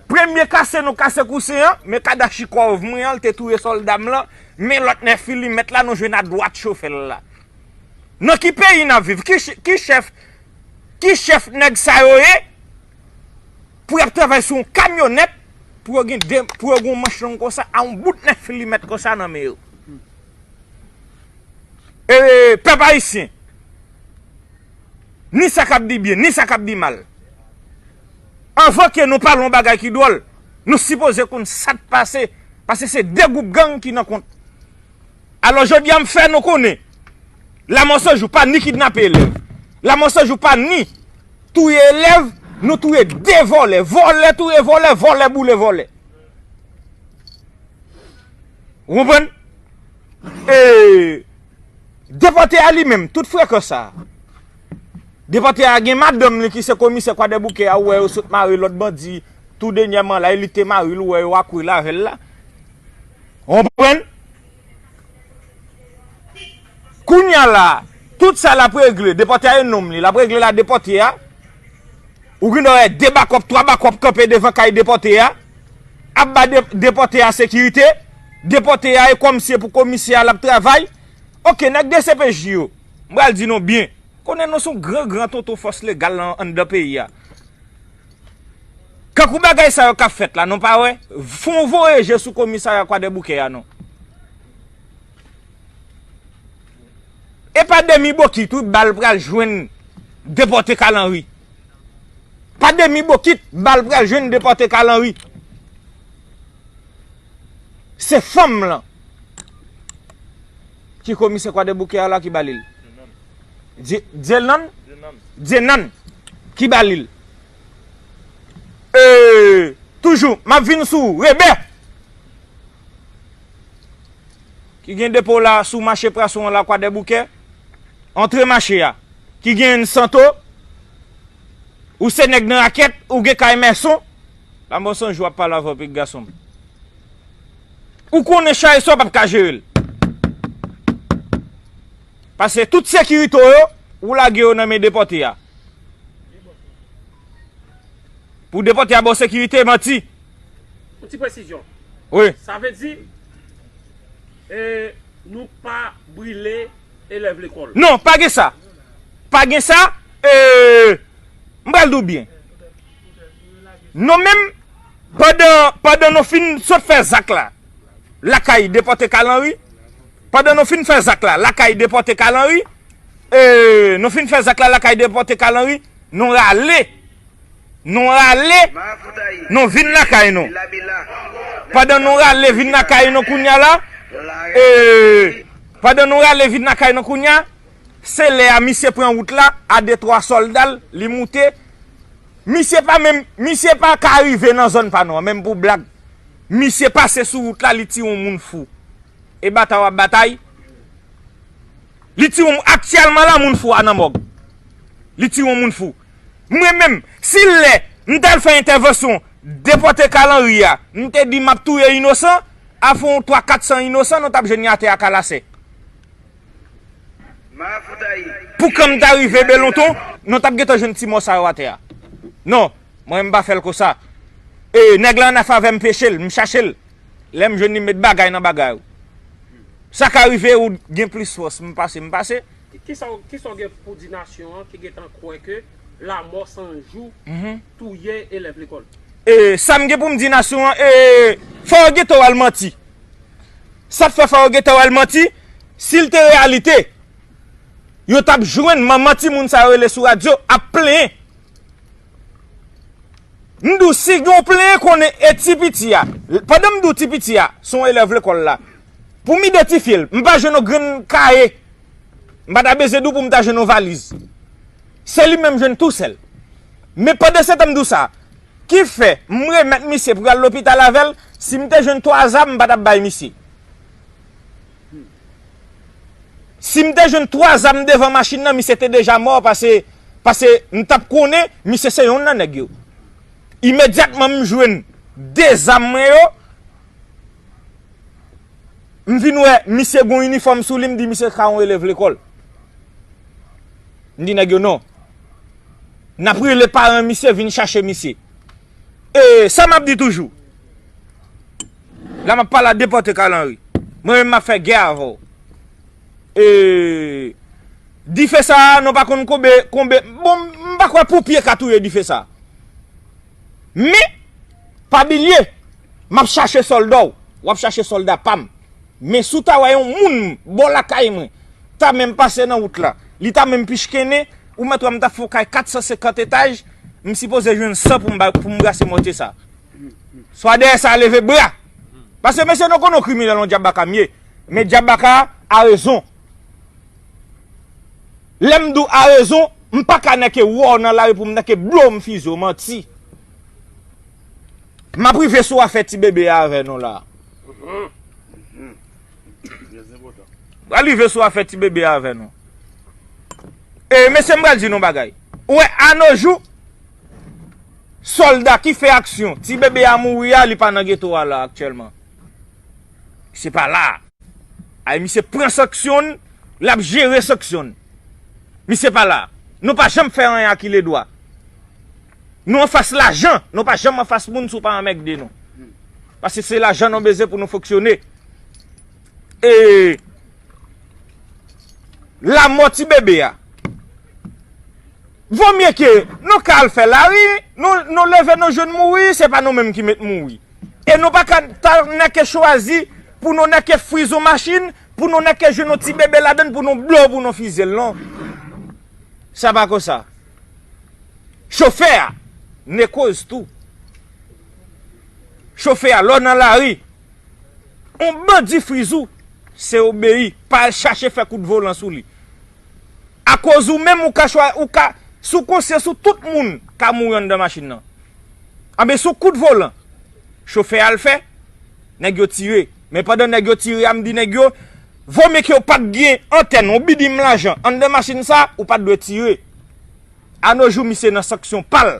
premye kase nou kase kousen an, men kadachikòv mwen an, l te touye sòlda m lan, men lòt nèf milimèt la, nou jwenn adwat chofè l la. Nan ki peyi n ap viv? Ki ch-, ki chèf, ki chèf nèg sa yo ye? Pou y ap travay sou yon kamyonèt, pou yo gen de, pou yo gen yon manch long konsa, a yon bout nèf milimèt konsa nan men yo. E, pèp ayisyen, ni sa k ap di byen, ni sa k ap di mal. Anvan ke nou pale yon bagay ki dwòl, nou sipoze konn sa k pase, paske se de gwoup gang ki nan kont. Alò, jodi a, m fè nou konnen, Lamò Sanjou pa ni kidnape elèv. Lamò Sanjou pa ni touye elèv, nou touye de vòlè. Vòlè touye vòlè, vòlè boule vòlè. Ou konprann? E depòte a li menm, tout frekans sa a. Depòte a gen madanm li ki se komisè Kwadèboukè a, ou wè yo sot mare lòt bandi, tou dènyèman la, e li te mari l, ou wè yo akouy l avè l la. Ou konprann? Kounye a la, tout sa l ap regle, depòte a e nonm li, l ap regle la depòte a. Ou gen dwa wè de bakòp, twa bakòp kanpe devan kay depòte a, ap ba de-, depòte a sekirite. Depòte a e kòmsi e pou komisè a l ap travay. Oke, nèg D C P J yo, m pral di nou byen. Konnen nou se yon gran, gran tonton fòs legal nan, anndan peyi a. Kankou bagay sa yo k ap fèt la, nou pa wè? Fon voye je sou komisarya Kwadèboukè a non. E pa demi bokit wi bal pral jwenn depòte Kalanri. Pa demi bokit bal pral jwenn depòte Kalanri. Se fanm lan ki komisè Kwadèboukè a la ki ba li l. Dye-, Dyenan? Dyenan ki ba li l. E, toujou, m ap vin sou ou, Rebè. Ki gen depo la sou mache Pwason an la Kwadèboukè. Antre mache a. Ki gen Santo. Ou se nèg nan rakèt, ou gen kay Mèson. La m bon sonje w ap pale avè w, pitit gason m. Ou konnen chay sa w p ap ka jere l. Paske tout sekirite w yo, ou lage yo nan men depòte a. Pou depòte a ba w sekirite, manti. Yon ti presizyon. Wi. Sa vle di, e, nou pa brile elèv lekòl. Non, pa gen sa. Pa gen sa. E, m pral di w byen. Nou menm, pandan, pandan nou fin sot fè zak la, lakay depòte Kalanri, pandan nou fin fè zak la, lakay depòte Kalanri, e, nou fin fè zak la, lakay depòte Kalanri, nou rale, nou rale, nou vin lakay nou. Pandan nou rale vin lakay nou kounye a la, e, pandan nou rale vin lakay nou kounye a, se lè a misye pran wout la, a de twa sòlda l, li moute. Misye pa menm, misye pa ka rive nan zòn pa nou an, menm pou blag. Misye pase sou wout la, li tire yon moun fou. E batay w ap batay. Li tire yon, aktyèlman la, moun fou a nan mòg. Li tire yon moun fou. Mwen menm, si lè m t al fè entèvansyon depòte Kalanri a, m te di m ap touye inosan, a fè yon twa kat san inosan, nou t ap jwenn yo atè a kalasè. Pou kan m ta rive Belonton, nou t ap gentan jwenn ti mò sa yo atè a. Non, mwen m pa fè l konsa. E nèg la annafè avè m peche l, m chache l. Lè m jwenn li, m met bagay nan bagay ou. Sa ka rive ou gen plis fòs, m pase, m pase. Ki, kisa w, kisa w gen pou di nasyon an ki gentan kwè ke Lamò san jou touye elèv lekòl? E, sa m gen pou m di nasyon an, e, Fayo gentan w al manti. Sa k fè Fayo gentan w al manti, si l te reyalite, yo t ap jwenn manman timoun sa yo rele sou radyo ap plenyen. M di w, si gen yon plenyen konnen e ti piti a, pandan m di w ti piti a, se yon elèv lekòl la, pou m idantifye l, m pa jwenn yon grenn kaye. M pa ta bezwen di w pou m ta jwenn yon valiz. Se li menm jwenn tousèl. Men pandan se tan m di w sa, ki fè m remèt misye pou y al lopital avè l, si m te jwenn twa zam, m pa t ap bay misye. Si m te jwenn twa zam devan machin nan, misye te deja mò, pase, pase m t ap konnen misye se yonn nan nèg yo. Imedyatman m jwenn de zam mwen yo, m vin wè misye gon inifòm sou li, m di misye ka yon elèv lekòl. M di nèg yo non. N ap rele paran misye vin chache misye. E sa m ap di toujou. La m ap pale a depòte Kalanri. Mwen menm m ap fè gè avè w. E dife sa a, nou pa konn konbe, konbe, bon, m pa kwè ponpye ka touye dife sa a. Men, pa bliye, m ap chache sòlda w, w ap chache sòlda pa m. Men si w ta wè yon moun bò lakay mwen, ta menm pase nan wout la, li ta menm pichkennen, ou mèt wè m t ap fè yon kay kat san senkant etaj, m sipoze jwenn san pou m ba, pou m brase mòtye sa. Swa dèyè sa leve bra. Paske mesye nou konnen yon kriminèl yon djab baka m ye. Men djab baka a rezon. Lè m di w a rezon, M pa ka nèke wè w nan lari pou m nèke blow m fize w, manti. M ap rive sou afè ti bebe a avè nou la. M pral rive sou afè ti bebe a avè nou. E, mesye, m pral di nou bagay. Ou wè, anojou, sòlda ki fè aksyon, ti bebe a mouri a, li pa nan geto a la aktyèlman. Se pa la. Ay, misye pran sanksyon l, l ap jere sanksyon l. Misye pa la. Nou pa janm fè anyen a ki ledwa. Nou anfas lajan, nou pa janm anfas moun si w pa anmègde nou. Paske se lajan nou bezwen pou nou fonksyone. E lamò ti bebe a. Vomye ke nou ka al fè lari, nou, nou leve nou jwenn mouri, se pa nou menm ki met mouri. E nou pa ka ta nèke chwazi pou nou nèke friz yon machin, pou nou nèke jwenn yon ti bebe ladann, pou nou blow, pou nou fize l, non. Sa pa konsa. Chofè a, nekoz tou. Chofè a, lè w nan lari, yon bandi friz ou, se obeyi, pa al chache fè kout volan sou li. Akoz ou menm ou ka chwa, ou ka, sou konsyans ou tout moun ka mouri anndan machin nan. Anben sou kout volan, chofè a l fè, nèg yo tire. Men pandan nèg yo tire a, m di nèg yo, vomye ke w pa t gen antèn, yon bidim lajan, anndan machin sa, ou pa t dwe tire. Anojou, misye nan sanksyon pa l.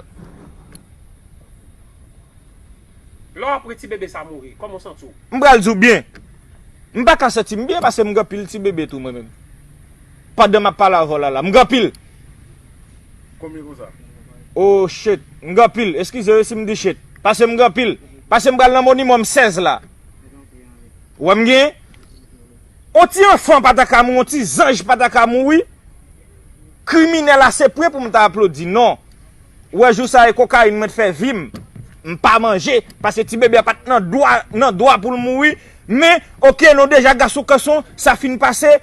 Lè w apre ti bebe sa mouri, kòman w santi w? M pral di w byen. M pa ka santi m byen paske m gen anpil ti bebe tou mwen menm. Pandan m ap pale avè w la la, m gen anpil. Konbyen konsa? Oh shit, m gen anpil. Eskize wi si m di shit. Paske m gen anpil. Paske m pral nan minimòm sèz la. Ou wè m gen? On ti anfan pa ta ka mouri, on ti zanj pa ta ka mouri. Kriminèl ase pre pou m ta aplodi, non. Ou wè jou sa e kokayin mwen t fè vi m. M pa manje, paske ti bebe a pa t nan dwa, nan dwa pou l mouri. Men, oke, nou deja gasoukason, sa fin pase.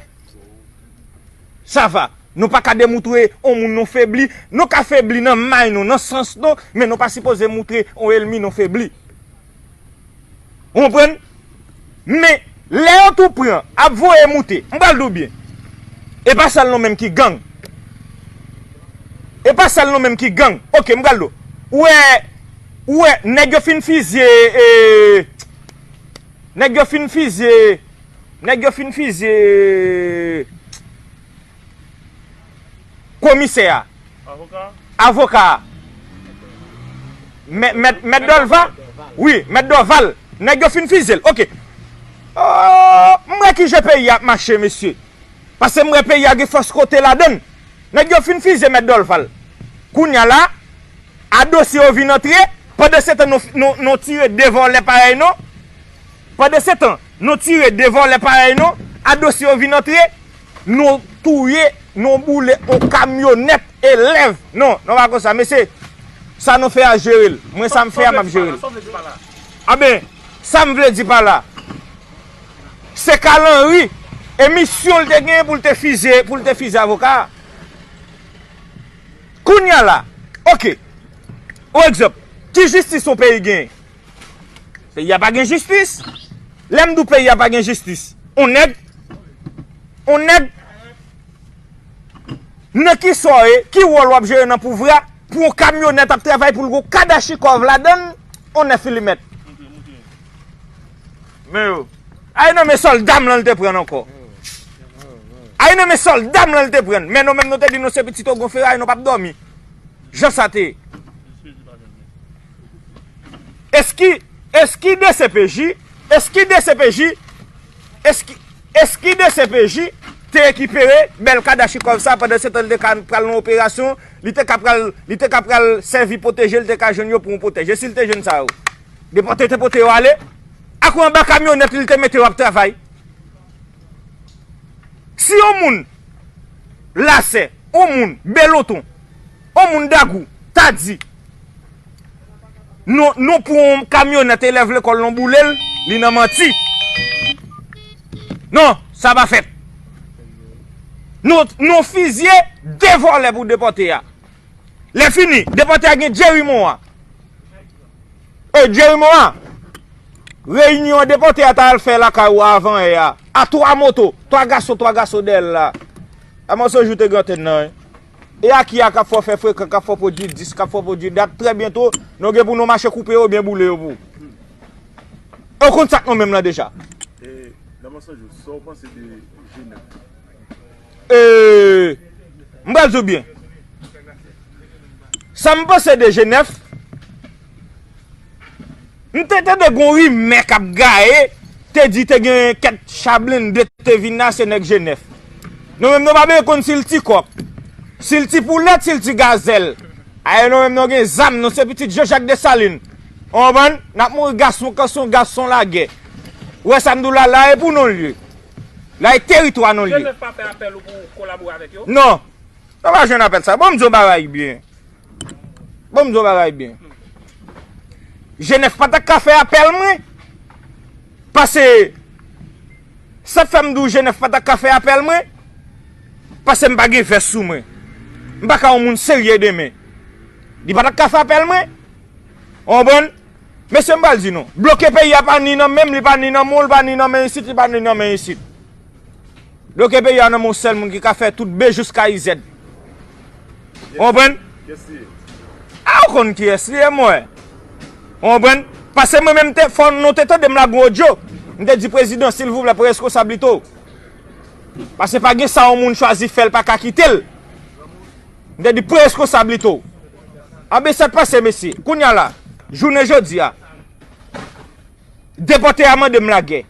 Sa va. Nou pa ka demoutre on moun nou febli. Nou ka febli nan may nou, nan sans nou, men nou pa sipoze moutre on elmi nou febli. Ou konprann? Men, lè yo tou pran, ap voye moute, m pral di w byen. E pa sèl nou menm ki gang. E pa sèl nou menm ki gang. Oke, m pral di w. Ou wè, ou wè, nèg yo fin fizye, e, nèg yo fin fizye, nèg yo fin fizye komisè a. Avoka? Avoka a. Mèt, mèt, mèt Dòval? Wi, mèt Dòval. Nèg yo fin fizye l. Oke. Oh, m wè ki jan peyi a ap mache, mesye. Paske m wè peyi a gen fòs kote ladan l. Nèg yo fin fizye mèt Dòval. Kounye a la, a dosye yo vin antre, pandan se tan nou, nou, nou tire de vòlè parèy nou. Pandan se tan, nou tire de vòlè parèy nou, a dosye yo vin antre, nou touye, nou boule on kamyonèt elèv. Non, non pa konsa, mesye. Sa nou fè a jere l. Mwen sa m fè a m ap jere l. Anben, sa m vle di pa la. Se Carl Henry, e misyon l te genyen pou l te fizye, pou l te fizye avoka a. Kounye a la, oke. On egzanp, ki jistis on peyi genyen? Peyi a pa gen jistis. Lè m di w peyi a pa gen jistis, on nèg, on nèg, nan ki sa w ye, ki wòl w ap jere nan pouvwa, pou on kamyonèt ap travay pou l gon kadachikòv ladan l, on nèf milimèt. Men yo. Ay nan men sòlda m lan l te pran ankò. Ay nan men sòlda m lan l te pran. Men nou menm nou te di nou se pitit Ogon Feray, nou p ap dòmi. Jan sa te ye. Eski, eski D C P J, eski D C P J, eski, eski D C P J te rekipere bèl kadachikòv sa pandan se tan li te ka pral nan operasyon, li te ka pral, li te ka pral sèvi pwoteje, li te ka jwenn yo pou yon pwoteje. Si li te jwenn sa yo, depòte te pote yo ale, akoz anba kamyonèt li te mete yo ap travay? Si yon moun Lasè, yon moun Beloton, yon moun Dagou, ta di, nou, nou pran yon kamyonèt elèv lekòl nou boule l, li nan manti. Non, sa pa fèt. Nou, nou fizye de vòlè pou depòte a. Lè fini, depòte a gen Jerry Morin. E Jerry Morin, reyinyon depòte a ta al fè lakay ou avan yè a. A twa moto, twa gason, twa gason dèyè l la. A mòso jou te gen antèn nan, wi. E Aki a k ap fè w fè frekan, k ap fè w pwodui dis, k ap fè w pwodui dat, trè byento, nou gen pou nou mache koupe yo oubyen boule yo pou ou. E w konn sa k nan men m lan deja. E, nan Mansanjou, sa w panse de G nèf? E, m pral di w byen. Sa m panse de G nèf, m te tande gon rimè k ap gaye, te di te gen kèk cha blende te vin la, se nèg G nèf. Nou menm nou pa bezwen konn si l ti kòk, si l ti poulèt, si l ti gazèl. Aye nou menm nou gen zam, nou se pitit Jean Jacques Dessalines. Ou konprann? N ap mouri gason kanson, gason lagè. Ou wè sa m di w la, la e pou nou l ye. La e teritwa nou l ye. G nèf pa fè apèl ou pou w kolabore avèk yo? Non. Nou pa jwenn apèl sa. Bon, m di w bagay byen. Bon, m di w bagay byen. G nèf pa t ap ka fè apèl mwen. Pase, sa k fè m di w G nèf pa t ap ka fè apèl mwen. Pase m pa gen vès sou mwen. M pa ka yon moun serye demen. Li pa t ap ka fè apèl mwen. Ou konprann? Mesye, m pral di nou. Bloke peyi a pa ni nan men m, li pa ni nan men w, li pa ni nan men isit, li pa ni nan men isit. Bloke peyi a nan men yon sèl moun ki ka fè tout B jiska Z. Ou konprann? Kiyès li ye? A, ou konn kiyès li ye, mwen. Ou konprann? Pase mwen menm te, fò nou te tande m lage yon odyo. M te di prezidan, silvouplè, pran reskonsablite w. Pase pa gen sa yon moun chwazi fè, l pa ka kite l. M te di, pran reskonsablite w. Anben sa k pase, mesye. Kounye a la, jounen jodi a, depòte a mande m lagè.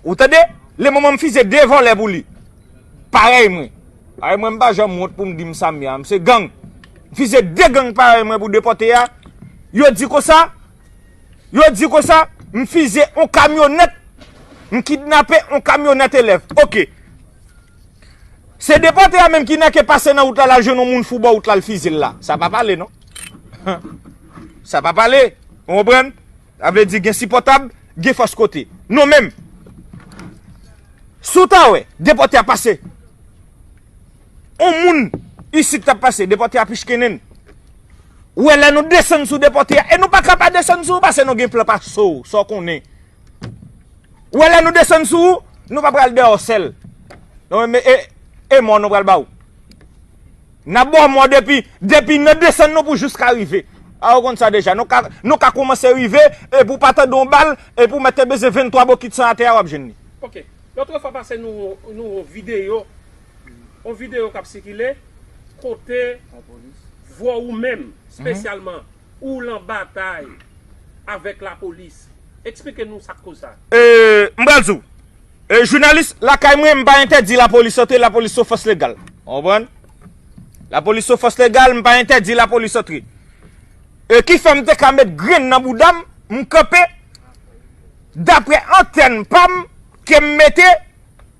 Ou tande? Lemoman m fize de vòlè pou li. Parèy mwen. Parèy mwen, m pa janm wont pou m di m sa m ye a. M se gang. M fize de gang parèy mwen pou depòte a. Yo di konsa, yo di konsa, m fize on kamyonèt. M kidnape on kamyonèt elèv. Oke. Se depòte a menm ki nèke pase nan wout la, l al jwenn yon moun fou bò wout la, l fize l la. Sa pa pale, non. Sa pa pale. Ou konprann? Sa vle di gen sipòtab, gen fòs kote. Nou menm, si w ta wè, depòte a pase. On moun isit t ap pase, depòte a pichkennen. Ou wè lè nou desann sou depòte a, e nou pa ka pa desann sou ou, pase nou gen plan pase w, sa w konnen. Ou wè lè nou desann sou ou, nou pa pral dèyè w sèl. Non, men e, e mò nou pral ba w. N ap ba w mò depi, depi nan desann nou pou jiska rive. A, ou konn sa deja. Nou ka, nou ka kòmanse rive, epi w pa tande yon bal, epi w mèt te beze venntwa bokit san atè a, w ap jwenn li. Oke. Lòt fwa pase nou, nou yon videyo, yon videyo k ap sikile, kote vwè ou menm, espesyalman, ou lan batay avèk lapolis. Eksplike nou sa k koz sa. E, m pral di w. E, jounalis, lakay mwen, m pa entèdi lapolis antre, lapolis se fòs legal. Ou konprann? Lapolis se fòs legal, m pa entèdi lapolis antre. E ki fè m te ka met grenn nan bouda m, m kanpe, daprè antèn pa m, ke m mete,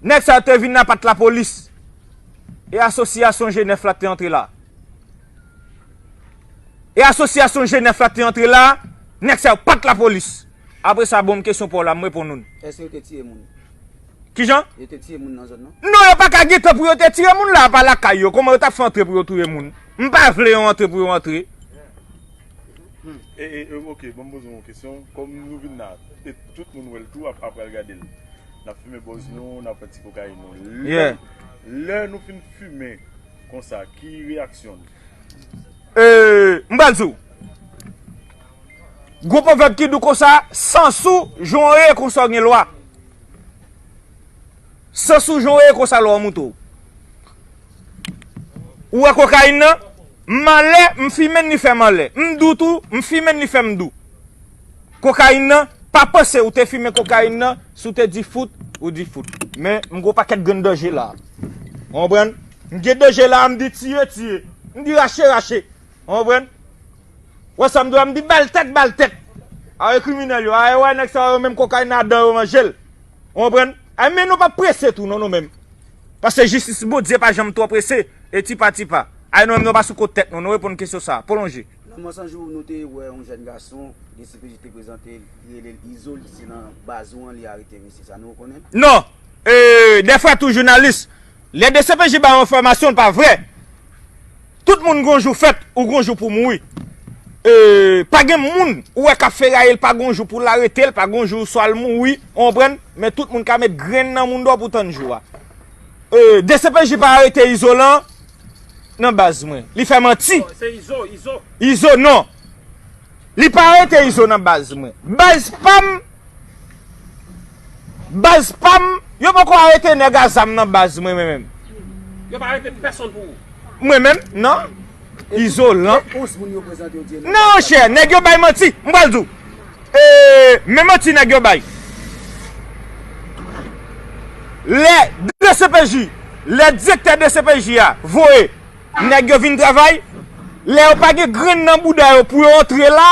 nèg sa yo te vin nan pat lapolis. E asosyasyon G nèf la te antre la. E asosyasyon G nèf la te antre la, nèg sa yo pat lapolis. Apre sa, bon, m kesyon pa w la, m reponn ou. Èske yo te tiye moun? Kijan? Yo te tiye moun nan zòn nan? Non, yo pa ka gentan pou yo te tire moun la, pa lakay yo. Kòman yo t ap fè antre pou yo touye moun? M pa vle yo antre pou yo antre. E, e, e, oke, ban m poze w yon kesyon. Kòm nou vin la, e tout moun wè l tou, ap, ap pral gade l. N ap fimen bòz nou, n ap pran ti kokayin nou. Lè, lè nou fin fimen konsa, ki reyaksyon nou? E, m pral di w. Gon pwovèb ki di w konsa, sans ou jan w ye konsa w gen lwa. Sans ou jan w ye konsa lwa w moute w. Ou wè kokayin nan, m anlè, m fimen l, li fè m anlè. M dou tou, m fimen l, li fè m dou. Kokayin nan, pa panse ou te fimen kokayin nan, si w te di fout, ou di fout. Men, m gen yon pakèt grenn danje la. Ou konprann? M gen danje la, m di tiye, tiye. M di rache, rache. Ou konprann? Wè sa m di w la, m di bal tèt, bal tèt. Awe kriminèl yo, awe wè nèg sa yo menm kokayin nan adan yo manje l. Ou konprann? Ay, men nou pa prese tou non, nou menm. Paske jistis Bondye pa janm twò prese, e ti pa ti pa. Ay, nou menm nou pa sou kot tèt nou, nou reponn kesyon sa a. Pwolonje. Nan Mansanjou, nou te wè yon jèn gason, D C P J te prezante l, li rele l Izo, li se nan baz ou an, li arete misye sa, nou rekonnen l? Non! E, dèfwa tou jounalis, lè D C P J ba yon enfòmasyon, l pa vrè. Tout moun gon jou fèt, ou gon jou pou mouri. E, pa gen moun ou wè k ap feraye l, pa gon jou pou l arete l, pa gon jou swa l mouri, ou konprann? Men tout moun ka met grenn nan mounda w pou tann jou a. E, D C P J pa arete Izolan, nan baz mwen. Li fè manti. Se Izo, Izo. Izo, non. Li pa arete Izo nan baz mwen. Baz pa m, baz pa m, yo poko arete nèg a zam nan baz mwen, mwen menm. Yo pa arete pèsonn pou ou. Mwen menm, non. Izolan. Non, chè, nèg yo bay manti. M pral di w. E, men manti nèg yo bay. Lè D C P J, lè direktè D C P J a voye nèg yo vin travay, lè yo pa gen grenn nan bouda yo pou yo antre la,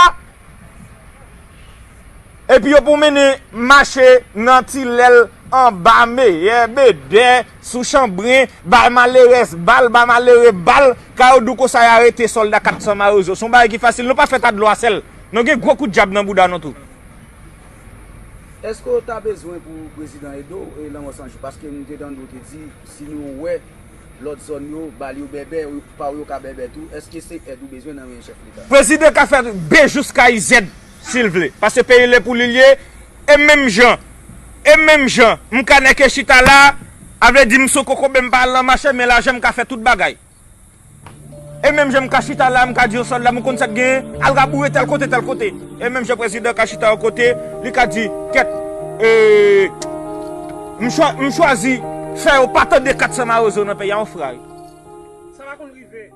epi yo pou mennen mache nan Tilèl, anba Meyè, Bedè, sou Chanbren, bay malerèz bal, bay malere bal, ka yo di w konsa y arete sòlda kat san mawozo. Se yon bagay ki fasil, nou pa fèt a dlo a sèl. Nou gen gwo kout djab nan bouda nou tou. Èske w ta bezwen pou prezidan ede w e lanmò san jou? Paske m te tande w te di, si nou wè lòt zòn yo, bal yo bèbè, pa w yo ka bèbè tou, èske se èd ou bezwen nan men chèf leta? Prezidan ka fè B jouska Z, si l vle. Paske peyi l e pou li l ye, e menm jan, e menm jan, m ka nèke chita la, a vle di m sou kokobe m pa al nan mache, men lajan m ka fè tout bagay. E menm jan m ka chita la, m ka di yon sòlda, m konn sa k genyen, al raboure tèl kote, tèl kote. E menm jan prezidan ka chita yon kote, li ka di, kèt, e, m chwa, m chwazi fè yo pa tande kat san mawozo nan peyi a, yon frè. Sa pa konn rive.